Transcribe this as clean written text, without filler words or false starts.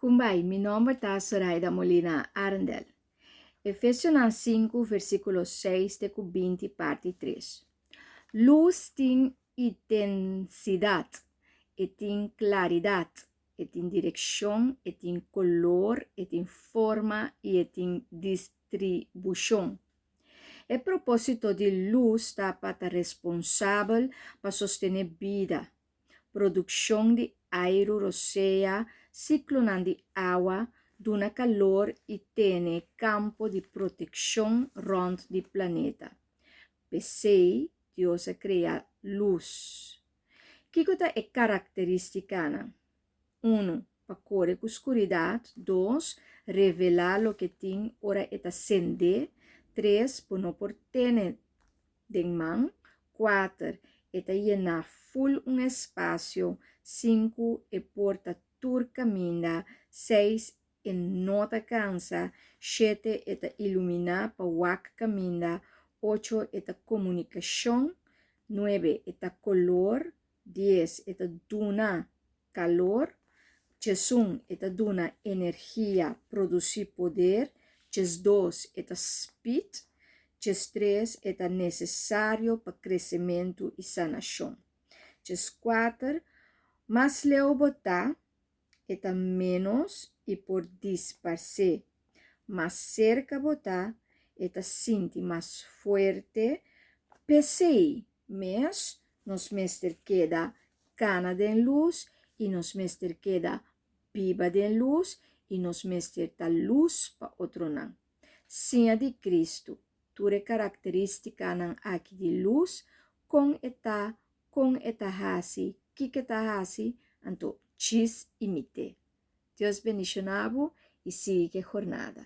Kumbai, mi nomber ta Soraida Molina Arendel. Efesionan 5, versíkulo 6 te ku 20, parti 3. Lus tin intensidat, e tin klaridat, e tin direkshon, e tin kolor, e tin forma i e tin distribushon. E propósito di lus ta pa ta responsabel pa sostené bida, produkshon di airu rosea, siklonan di awa, duna kalor i tene kampo di protekshon rònt di planeta. P'esei Dios a krea lus. Kiko ta e karakterístikanan? Unu, pa kore ku skuridat. Dos, revelá loke tin ora e ta sendé. Tres, bo no por tene den man. Kuater, e ta yená ful un espasio. Sinku, e por ta tur kaminda. Seis, e no ta kansa. Shete, e ta iluminá pa wak kaminda. Ocho, e ta komunikashon. Nuebe, e ta kolor. Dies, e ta duna kalor. Djesun, e ta duna energia, produsí poder. Djesdos, e ta spit. Djestres, e ta nesesario pa kresementu i sanashon. Djeskuater, mas leu bo ta, e ta ménos i por disparsé. Mas serka bo ta, e ta sinti mas fuerte. P'esei mes nos mester keda kana den lus i nos mester keda biba den lus i nos mester ta lus pa otronan. Siña di Kristu tur e karakterístikanan aki di lus, kon e ta, kon e ta hasi, kiko e ta hasi, anto djis imit'é. Dios bendishoná bo i sigui ku e jornada.